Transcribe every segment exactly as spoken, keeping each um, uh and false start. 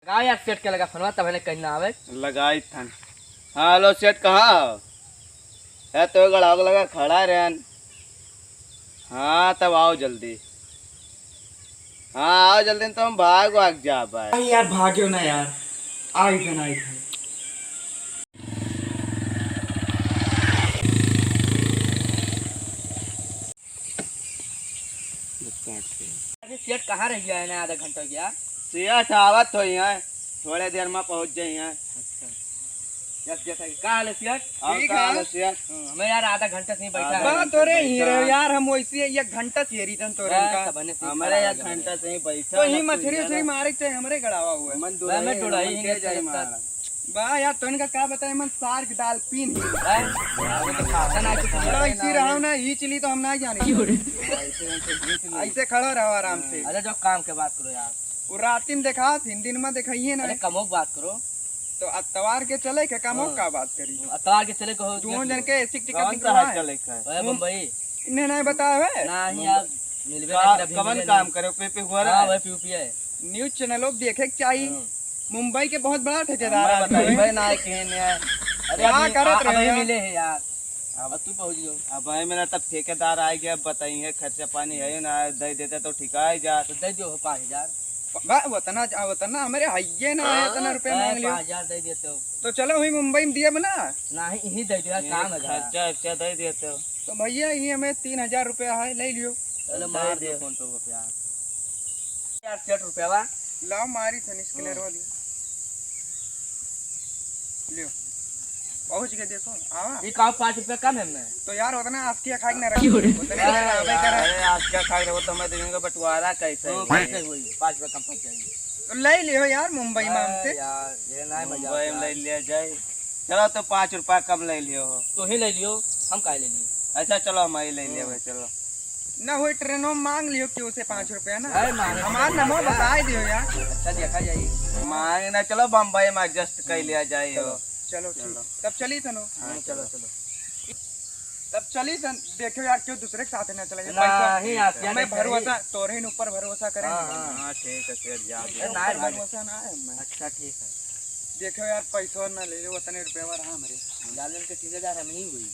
का यार, सेठ के लगा फोनवा, तब हने कहीं ना आवे। लगाई थन। हाँ, हेलो सेठ, कहाँ हो? है तो गड़ाव लगा खड़ा रहन। हाँ, तब आओ जल्दी। हाँ, आओ जल्दी, तो हम भाग भाग जा भाई। अरे यार, भाग्यो ना यार, आई थन, आई थन। अरे सेठ, कहाँ रह गया है ना, आधा घंटा हो गया। सेठ आवत हो यहाँ, थोड़े देर में पहुँच जाए यहाँ। अच्छा। यस, यस, का हाल है सेठ? और ठीक का हाल है। है सेठ? हाँ, हमें यार आधा घंटा से ही बैठा आधा है। बात हो रही है बैठा। यार, हम वैसे ही एक घंटा से ही रही तन तोरे हाँ, का। तब हने से हमारे खड़ा यहाँ हो गया। घंटा से ही बैठा तो ही ना मछली तू उछली यार। मारे के चाहे हमरे गड़ावा हुआ है। मन मैं, मैं दुराई टोड़ाई ही नहीं हिंदे जाए चलता। मारा। बा यार, तोन का का बताए, मन शार्क डाल्फिन ही। हैं? वो तो खाता ना कुछ। थोड़ा इसी रहो ना, ही चली तो हम ना जाने। ऐसे, ऐसे खड़ा रहो आराम से। अरे जो काम के बात करो यार। वो राती में देखा, हिंदी में दिखाइए ना। अरे कमो की बात करो। तो अतवार के चले के कमो हाँ। का बात करी? अतवार के चले कहो। दोनों जन के एसी टिकट कौन निकलवा सा है। चले का? अरे मुम-, बम्बई। इन्हें नहीं बताया है? नहीं यार, मिलबे का-, नहीं करे, अभी कवन मिले काम नहीं। करे, पे, पे हुआ हाँ, रहा है? वही पी, पी है। न्यूज़ चैनलों पे देखे के चाहिए। हाँ। मुंबई के बहुत बड़ा ठेकेदार हमारा आदमी है। बताइबे ना है कि नहीं है। अरे क्या अभी, करत आ-, रहे अभी यार? मिले हैं यार। अब अब तू पहुँच गयो। अब भाई मेरा तब ठेकेदार आ गया, अब बताइए खर्चा पानी है ना, दे देते तो ठिका ही जा। तो दे दियो पाँच हजार। बा-, उतना जा-, उतना हमारे हइये ना है, इतना रुपया हाँ, मांग लियो। पाँच हजार दे देते हो। तो चलो वही मुंबई में दिए बना। नहीं, यही दे दियो, ये काम है जरा। खर्चा वर्चा दे देते हो। तो भैया ये हमें तीन हजार रुपया है, ले लियो। चलो दे मार दे। दो फोन पे वो प्यार। यार, सेठ रुपया बा। लाओ, मारी थे निस्कले हाँ। रो दी। लियो। पहुँच गए, देखो, आवा। ये का पाँच रुपया कम है मैं? तो यार, उतना आस्किया खाए के ना रखी। क्यों रे? उतने में अरे आवे यार, करे। अरे, आस्किया खाए के वो तो मैं देंगे, बंटवारा कैसे हाँ, हुई? कैसे हुई? पाँच रुपया कम पड़ जाएंगे। तो ले लियो यार, मुंबई में अरे हमसे। यार, ये ना मजा मुंबई में आता। ले लिया जाए। चलो, तो पाँच रुपया कम ले लियो हो। तो ही ले लियो, हम काहे ले लियो? अच्छा, चलो, हम ही ले लियो हाँ। भाई, चलो। ना होई ट्रेनों में मांग लियो केहू से पाँच रुपया ना। अरे मांगे हमार तो नमो मांगे। बताई दियो यार। अच्छा देखा जाई। मांगे ना, चलो बम्बई में adjust कर लिया जाए हो। चलो, चलो ठीक। चलो। तब चली तनो। हाँ, हाँ, चलो, चलो। चलो। तब चली तन, देखो यार, केहू दूसरे के साथ ना चला जाए। ना, पैसा नहीं, आप क्या हमें देखते भरोसा, हैं? तोरे ही ऊपर भरोसा करें। हाँ, हाँ। हाँ, ठीक है, फिर जा, ए, जा। ना, ऊपर भाई। भरोसा ना है हमें। अच्छा, ठीक है। देखो यार, पैसा ना ले लो, उतने रुपये वाला हमरे। जालन के ठेकेदार हम ही हुई।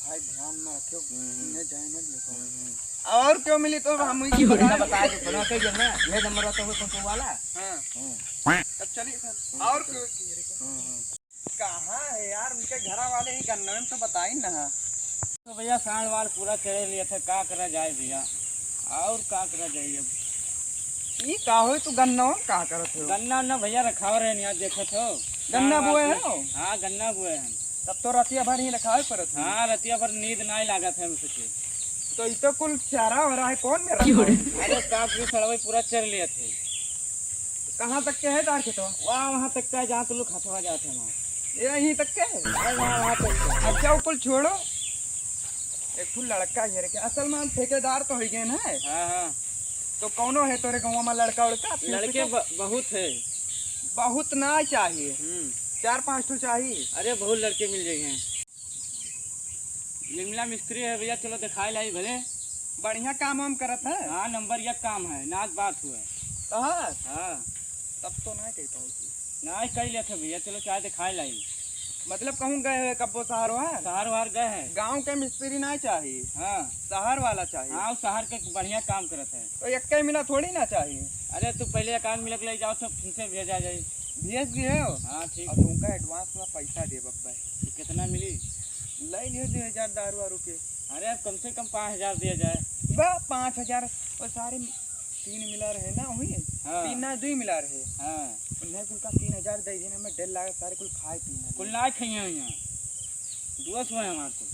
भाई ध्यान में रखियो, हम्म, हम्म। इन्हें जाए ना दियो। हम्म, हम्म। और केहू मिली तो हम ही की बता बता दो, बना के जब ना, ये नंबर रहता हुआ कौन वाला? हाँ। हम्म। तब चलिए सर, हम्म, और चलो। केहू चाहिए रे? हम्म, हम्म। कहाँ है यार, उनके घरा वाले ही गन्नवे में तो बताई ना। तो भैया, सांड वाड़ पूरा चरे लिए थे, का करा जाए भैया, और का करा जाए अब? ई का होई, तू गन्ना में का करत हो? गन्ना उन्ना भैया रखाव रहे नहीं, आज देखत हो। गन्ना बोए हो? हाँ, गन्ना बोए हैं। तब तो रतिया भर ही रखावे पड़त हो। हाँ, रतिया भर नींद नाई लागत है हमसे के। तो ई तो कुल चारा हो रहा है, कौन में रखा है? अरे, का पूरी सड़वे पूरा चर लिए थे। कहाँ तक के है तार खेतवा? वहाँ, वहाँ तक का है, जहाँ तू लोग हथवा जात है वहाँ। ये यहीं तक के है? अरे, वहाँ, वहाँ तक का। अच्छा, वो कुल छोड़ो। एक ठो लड़का घेर के, असल में हम ठेकेदार तो हो गए ना। हाँ, हाँ। तो कौनो है तोरे गाँव में लड़का उड़का? लड़के ब-, बहुत है। बहुत ना चाहिए। हम्म। चार पाँच ठो चाहिए। अरे, बहुत लड़के मिल जाएंगे। निर्मला मिस्त्री है भैया, चलो दिखाए लाई भले। बढ़िया काम वाम करत है? हाँ, नंबर एक काम है, नाच बात हुआ। कहाँ? हाँ। तब तो ना कही पाऊँ। ना कही लेते भैया, चलो चाहे दिखाए लाई। मतलब कहूँ गए हुए कब्बो शहर वहर? शहर वहर गए हैं। गाँव के मिस्त्री ना चाहिए। हाँ। शहर वाला चाहिए। हाँ, वो शहर के बढ़िया काम करत है। तो एक मिला थोड़ी ना चाहिए। अरे तू पहले एक आध मिला के ले जाओ, तो फिर से भेजा जाए। भेज दिए हो? हाँ, ठीक। और तुमका advance में पैसा दे बब्बा। तो कितना मिली? ले लियो दो हजार दारू वारू के। अरे, अब कम से कम पाँच हजार दिया जाए। बा, पाँच हजार, वो सारे तीन मिला रहे ना, वही? हाँ। तीन ना, दुई मिला रहे। हाँ। उन्हें कुल का तीन हजार दे देना, मैं डेढ़ लाख सारे कुल खाए पीना। कुल ना खाइए यहाँ। दोस्त हुए हमारे कुल।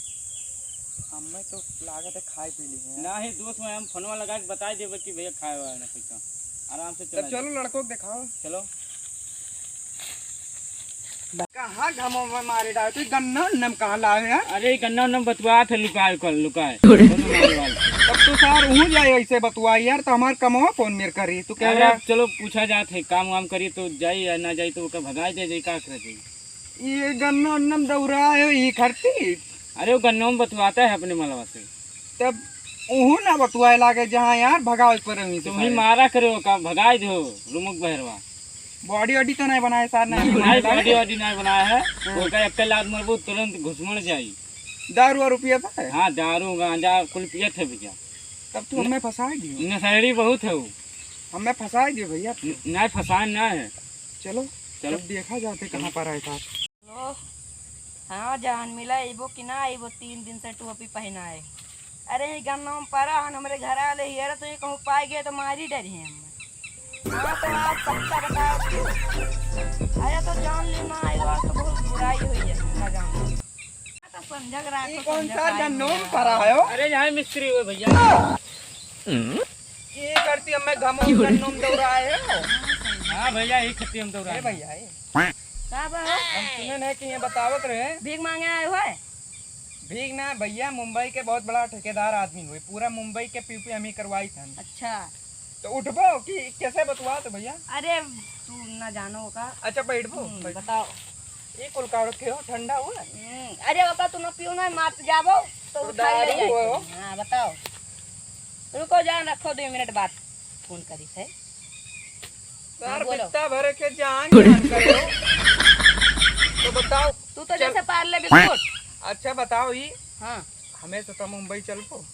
हमें तो लागत है खाए पी ली है। ना ही दोस्त हुए, हम फोनवा लगा के बताई देबे कि भैया खाए हुआ है ना पैसा। आराम से तब चला चलो जाए। लड़कों को दिखाओ। चलो। कहाँ घमो में मारे डाले? तू गन्ना उन्ना में कहाँ लावे यार? अरे, गन्ना उन्ना में बतुआ थे, लुकाए कल, लुकाए। अरे। दोनों मारे वाले। तब तो सार वहीं जाए ऐसे बतुआ यार, तो हमार कमवा कौन मेर करी? तू कह अरे, रहा अब चलो पूछा जात है, काम वाम करी तो जाई या ना जाई तो ओकर भगाई दे जाई, का करे जाई? ये गन्ना उन्ना में दौड़ा है, ये खरती। अरे, वो गन्ना में बतुआता है अपने मलवा से। तब ओहू ना बतुआए लागे जहाँ यार भगावे पर रही से तुम्ही सारे। मारा करे ओका, भगाए दो रुमुक बहरवा। बॉडी वॉडी तो नहीं बनाए सार, नहीं नहीं, बनाए लागे। बॉडी वॉडी नहीं बनाया है। हाँ। ओका एक लात मारबो तुरंत घुसमण जाई। दारू और रुपया था? हाँ, दारू गांजा कुल पियत है भैया। तब तू हमें फंसाए दियो। नशेड़ी बहुत है वो। हमें फंसाए दियो भैया। न-, नहीं फंसाए ना है। चलो, चलो। तब देखा जाते कहाँ पर आए था। हेलो, हाँ जान, मिला अइबो कि ना अइबो? तीन दिन से टोपी पहनाए। अरे, ई गन्ना में परा हन, हमरे घर आले ही, अरे, तो ये कहूँ पाए गए तो मारी डरी हैं हम। हाँ, तो आज पक्का बताओ। अरे, तो जान ले ना आइबो, आज तो बहुत बुराई हुई है, ना जान। तो संझक रात ई को कौन संझक सा आई गन्नों में हुआ। परा है हो? अरे, यहाँ मिस्त्री हुए भैया। ये करती हमें घमो गन्नों में दौड़ा है हो? हाँ भैया, यही खत्ती हम दौड़ा ए है। भैया, ए। का बा हो? हम सुने नहीं कि ये बतावत रहे। भीख मांगे आए हुए? भीख ना भैया, मुंबई के बहुत बड़ा ठेकेदार आदमी हुए, पूरा मुंबई के पीपी हम ही करवाई थन। अच्छा। तो उठबो कि कैसे बतुआ तो भैया? अरे, तू ना जानो का। अच्छा, बैठबो, हम्म, बैठ। बताओ। ये कुल काढ़ के हो, ठंडा हुआ? हम्म, अरे, ओका तू ना पियो ना, मार जाबो, तो तो उठा ले दारू जाए। हो। हाँ, बताओ। रुको जान, रखो, दो मिनट बाद फोन करी थे। हाँ, यार, बोलो। बित्ता भरे के जान, जान करे हो। तो बताओ। तू तो चल। जैसे पार ले बिस्कुट। अच्छा, बताओ ई। हाँ। हमें तो, तो मुंबई चलबो।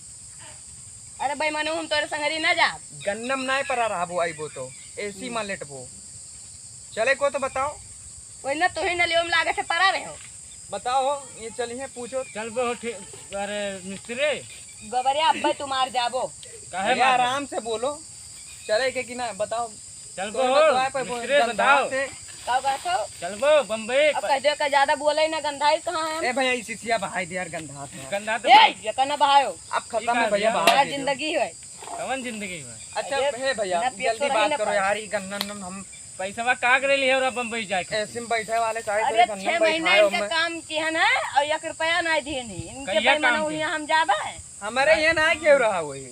अरे बेईमानो, हम तोरे संगरी ना जाब। गन्नम नाय परा रहबो, आइबो तो एसी हम्म। मा लेटबो। चले को तो बताओ। वही ना, तू ही नलियो में लागे थे परा रहे हो। बताओ, ये चलिए पूछो। चलबो हो ठी-, अरे मिस्त्री। गोबरिया अब्बे तू मार जाबो। काहे अरे मार आराम से बोलो, चले के कि ना बताओ। चलबो तोरे हो, बतवाए पर बोल, मिस्त्री गंधा बताओ। से। का कहत हो? चलबो बम्बई अब प- कह दे का ज्यादा बोले ना, गंधाई कहाँ है हम? ए भैया, ई सिसिया बहाई दे यार, गंधा से। गंधा तो ए, ये कहना बहायो। अब खत्म ई है का भैया, भैया? बहाई हमार दे दो। जिंदगी है। कवन जिंदगी है? अच्छा, अरे, हे भैया, ना पियत जल्दी रही बात ना करो पानी। यार, ई गन्ना न हम पैसवा का करे लिए और बम्बई जाए खातिर? ऐसे में बैठे वाले सारे अरे, तोरे गन्ना छह महीना बैठाए इनका हम। काम किहन है और एक रुपया ना दिहन है। इनके कहिया बेईमाना काम हुई किया? हम जाबे। हमारे ये ना क्यों रहा वही?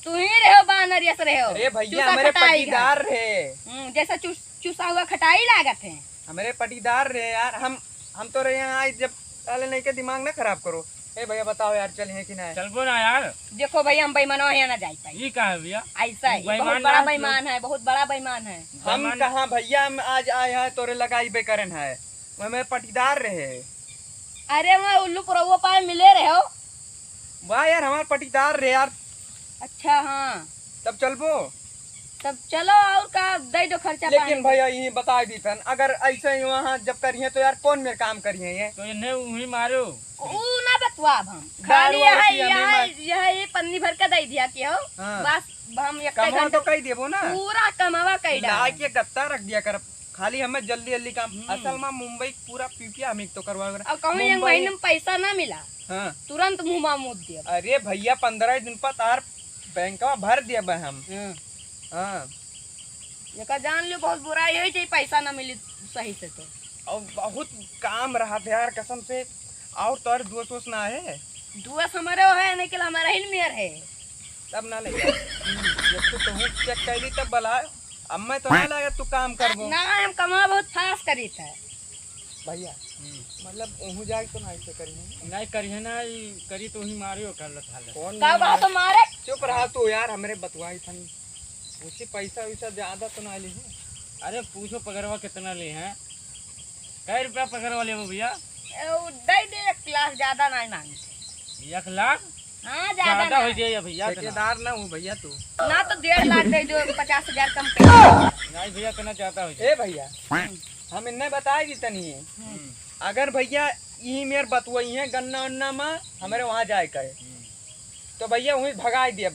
तू ही रहो बानर यस रहो। अरे भैया, चूसा हमारे खटाई है। पटीदार रहे। हम्म, जैसा चूस-, चूसा हुआ खटाई लागत है। हमारे पटीदार रहे यार, हम, हम तो रहे यहाँ आए जब, साले नहीं के दिमाग ना खराब करो। ए भैया बताओ यार, चलिए कि ना? चलबो ना यार। देखो भैया, हम बेईमानो यहाँ ना जाए पाई। ये का है भैया? ऐसा है, ये बेईमान बहुत बड़ा ना है, बेईमान है, बहुत बड़ा बेईमान है। हम बेईमान कहाँ भैया, हम आज आए हैं तोरे लगाई बेकरन है, वो हमारे पटीदार रहे। अरे वहाँ उल्लू पुरौआ पाए मिले रहे हो। वाह यार, हमार पटीदार रहे यार। अच्छा, हाँ। तब चलबो? तब चलो, और का, दे दो खर्चा लेकिन पानी। भैया, ये बता दी थन, अगर ऐसे ही वहाँ जब करिए तो यार, कौन मेरे काम करिए ये? तो इन्हें वही मारो। ऊ ना बतवाब हम। दारू खाली वारू यह, पिया नहीं यह, मार। यह ये पन्नी भर के दे दिया कि हो। हाँ। बस हम एक कमवा घंटे तो कई देबो ना। पूरा कमवा कई डाल। लाके गत्ता रख दिया कर। खाली हमें जल्दी जल्दी काम। हम्म। असल में मुंबई पूरा पीपिया हम एक तो करवा। अब कहूँ एक मुंबई महीने में पैसा ना मिला, हाँ। तुरंत मुँह मा मुद दिया। अरे भैया, पन्द्रह दिन पर तार बैंकवा भर दिया बा हम। हाँ। हाँ। एका जान लियो, बहुत बुराई होई जाई, पैसा ना मिली सही से तो। और बहुत काम रहत है यार, कसम से। और तोर दोस्त वोस्त ना है? दोस्त हमारे वो है, नहीं कि हमारा ही मेर है। तब ना ले जा। जब तू कहूँ चेक कैली तब बला। अब मैं तो ना लगा तू काम करबो। ना, हम कमा बहुत फास करी था। भैया, हम्म। मतलब ओहू जाए तो ना ऐसे करी है। नहीं करी है ना, ई करी तो ही मारियो कर लत हालत। कौन का मारे? बात मारे? चुप रहा तू यार, हमरे बतुआई थन। उसी पैसा वैसा ज्यादा तो ना ली है। अरे पूछो पगरवा कितना ले हैं? कै रुपया पगरवा लेबो भैया? ए, उ दे दे एक लाख, ज्यादा नहीं मांगते। एक लाख? हाँ, ज्यादा ज्यादा ना। हो जाए भैया, इतना। ठेकेदार ना हूँ भैया तू। ना तो डेढ़ लाख दे दो, पचास हजार कम कर। नहीं भैया, इतना ज्यादा हो जाए। ए भैया, हम्म। हम इन्ने बताए दी तनी है। हम्म। अगर भैया ई मेर बतुआई है गन्ना उन्ना मा, हमरे वहाँ जाए का है। हम्म। तो भैया वहीं भगाए दिया।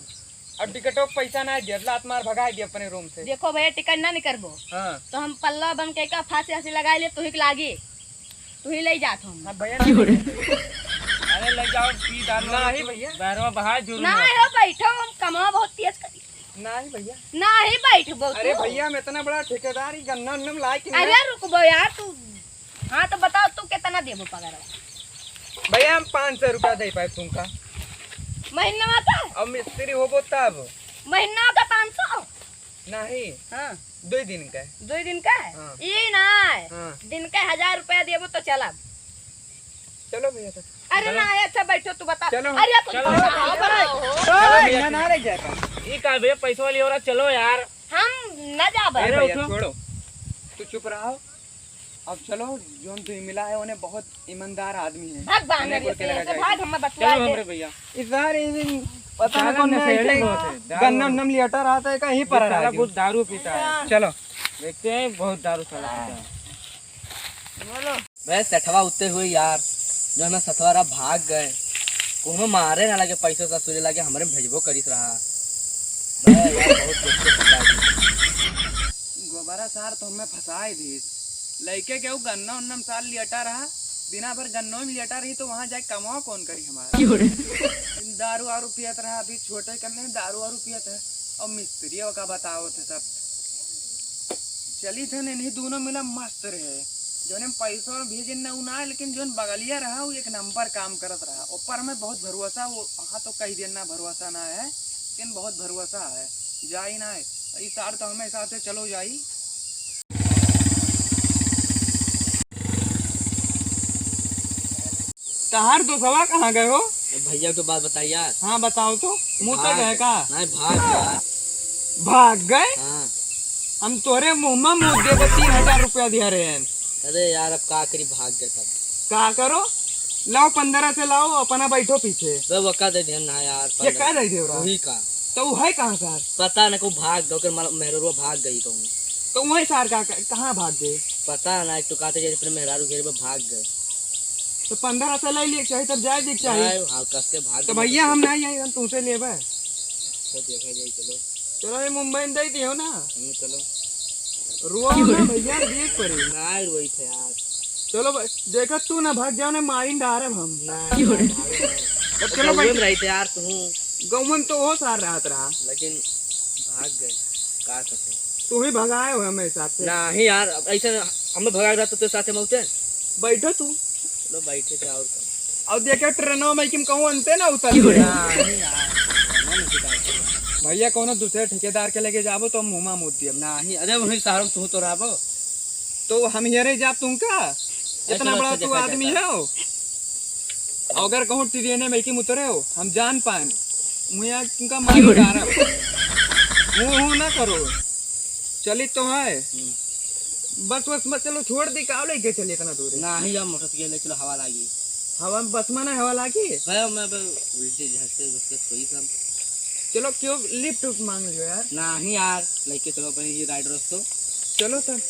अब टिकटों का पैसा ना दिया, लात मार भगाए दिया अपने रूम से। देखो भैया, टिकट ना निकरबो। हाँ। तो हम पल्ला बन के का फांसी हंसी लगाए ले, तू ही के लागी। तू ही ले जात हम। हाँ भैया, नहीं। अरे ले जाओ, पी दारू। नहीं भैया। बहरवा बहा जरूर ना मत। हो बैठो, हम कमा बहुत तेज करी। नहीं भैया। नहीं बैठबो अरे तू। भैया, हम इतना बड़ा ठेकेदार ही गन्ना उन्ना में लाए कि अरे नहीं? रुकबो यार तू। हाँ तो बताओ तू कितना देबो पगारवा? भैया, हम पाँच सौ रुपया दे पाए तुमका। महीना का? अब मिस्त्री होबो तब। महीना का पाँच सौ? नहीं। हाँ। दो दिन का। दो दिन का? हाँ। ई ना। हाँ। दिन का हजार रुपया देबो तो चलब। चलो भैया, तो अरे चलो। ना, अच्छा बैठो, तू बता। चलो। अरे कुछ चलो। बताओ, बताओ। चलो भैया, ना, ना ले जाए। ई का भैया, पैसा वाली औरत, चलो यार। हम ना जाबे। अरे अरे भैया, उठो। छोड़ो, तू चुप रहो। अब चलो, जोन तुही मिला है, उन्हें बहुत ईमानदार आदमी है। भाग बानर उन्हें ये कुल के से, लगा से जाए। भाग, हम बतुआ चलो दे। हमरे भैया। इस बार इन पता साला नहीं कौन नशेड़ी ऐसे बहुत है, दारू गन्ना वारू। उन्ना में लियाटा रहता है, कहीं पर ये रहा साला है। बहुत दारू पीता है। चलो। देखते हैं, बहुत दारू साला पीता है। बोलो। बे सेठवा उत्ते हुए यार, जो हमें सतवारा भाग गए, वो हमें मारे ना लगे, पैसों ससुरे लगे, हमरे में भेजबो करिस रहा। बे यार, बहुत दुख के सताए। गोबरा सार तो हमें फंसाए दिस। लइके के उ गन्ना उन्ना में सार लियटा रहा, दिना भर गन्नो में लियटा रही तो वहाँ जाके कमाओ कौन करी हमारा? क्यों रे? दारू वारू पियत रहा, अभी छोटे कन्ने दारू वारू पियत है, और मिस्त्री का बताओ थे सब। चली थे इन्हीं दोनों मिला मस्त रहे। जौन हम पैसा भेजे न उ ना, लेकिन जौन बगलिया रहा, वो एक नंबर काम करत रहा। ऊपर में बहुत भरोसा, वो वहाँ तो कह दिया ना भरोसा ना है, लेकिन बहुत भरोसा है। जाई ना है, ई सार तो हमें हिसाब से चलो जाई। तहार दोस्तवा कहाँ गए हो? भैया के बात बताई यार। हाँ, बताओ तो। मुँह तो भाग गए का? नहीं, भाग गए। भाग गए? हाँ। हम तोरे मुँह में मुँह दे के तीन हजार रुपया दिया रहे हैं। अरे यार, अब का करी, भाग गए तब। का करो? लाओ, पन्द्रह से लाओ, अपना बैठो पीछे। बे, वो का दे दिया ना यार, ये का दे दियो रहा? वही का। तो वो है कहाँ सार? पता न, को भाग गए, ओकर मल-, मेहररुआ भाग गई कहूँ। तो वही सार का, का, कहाँ भाग गए? पता ना, एक तो कहते जैसे अपने मेहरारू घेरे में भाग गए। तो पन्द्रह से ले लिए के चाही, तब जाए के चाही। नहीं, हाँ, कस के भाग तो गए। भैया, हम नहीं आई, हम तुमसे लेबे। तो देखा जाए, चलो। चलो, ये मुंबई में दे दियो ना। हम्म, चलो। रुआ ना भैया, देख पड़ी। नहीं, रोई थे यार। चलो भाई, देखा तू ना भाग जाओ ना, मारी डारब हम। नहीं, नहीं, नहीं। अब चलो भाई। गाँव में रही थे यार तू। गाँव में तो वो सार रात रहा। लेकिन भाग गए, का सके। तू ही भगाए हो हमें हिसाब से। नहीं यार, अब ऐसे हमें भगा रहता तो साथ में होते। बैठो तू। चलो बैठे थे और का। और देखे ट्रेनों में कि हम कहूँ अंते ना उतर क्यों रे? गए। नहीं यार, ट्रेनों में शिकायत है। भैया कौनो दूसरे ठेकेदार के लेके जाबो तो हम मुँह में मुँह दियब। नहीं, अरे वही साहब तू तो रहबो। तो हम हियरे जाब तुमका? अरे इतना चलो, बड़ा अच्छा तू देखा आदमी जाता। है हो। अगर कहूँ ट्रेन में कि उतरे हो, हम जान पाएम। मुझे आज तुमका मारी डारब। हूँ, हूँ ना करो। चली तो है। हम्म। बस, बस, मत चलो, छोड़ दी, का लेके चली इतना दूर? ना ही, हम मोटरसाइकिल ले चलो, हवा लागी। हवा में बस में ना हवा लागी? भाई, मैं अब उल्टी झटके घुसके सोई सब। चलो, क्यों लिफ्ट उफ्ट मांग लियो यार? ना ही यार, लेके चलो अपने ये राइडर तो। चलो तब।